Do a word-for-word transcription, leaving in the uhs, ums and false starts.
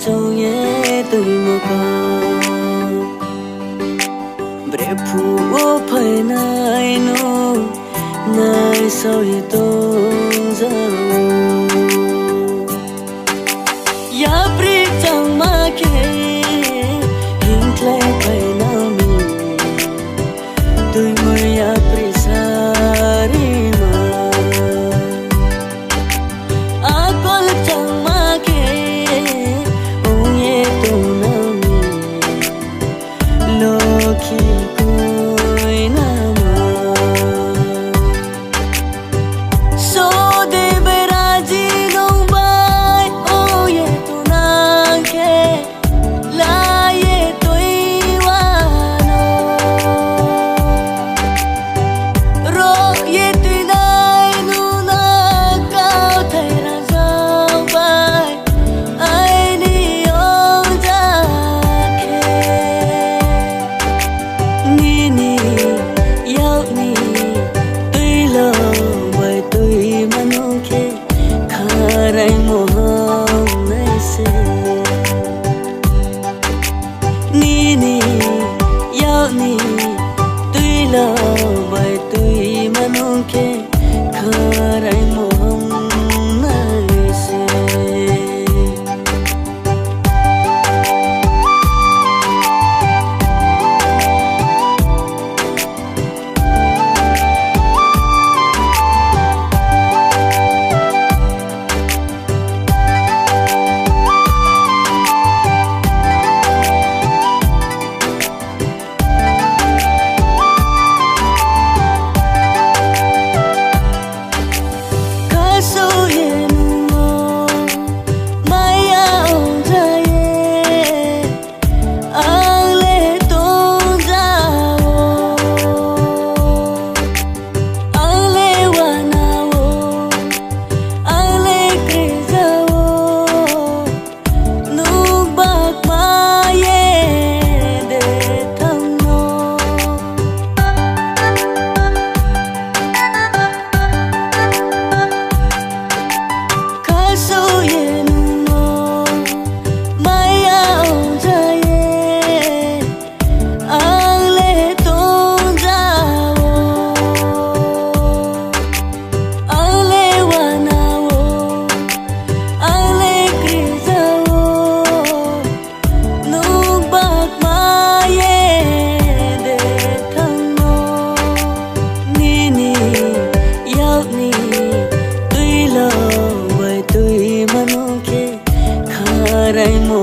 Chung ye tuimo ka. Brephuh wo phainai no naisao ye tong ja ou. Yapri changma khe hingkhlai phainang mi. Tuimoi yapri sarima. Akol changma khe ong ye tongnang mi. Lokhi koinama. Sode beraji nung bai ong ye tongnang khe. La ye tui wa no. Ro ye tuinai nuna kauthai rangzag bai. Aini ong ja khe. Nini yak ni tuilo bai tuima nung khe. Kharaimo hamnai se. Nini yak ni tuilo bai tuima nung khe. Kharaimo hamnai se. Kaso ye nung no maya ong ja ye. Ang le tong ja ou, ang le wana ou, ang le kri ja ou, nung bakma ye de thanng no. Kaso ye nung no maya ong ja ye. Ang le tong ja ou, ang le wana ou, ang le kri ja ou, nung bakma ye de thanng no. Nini yak ni tuilo bai tuima nung khe. Kharaimo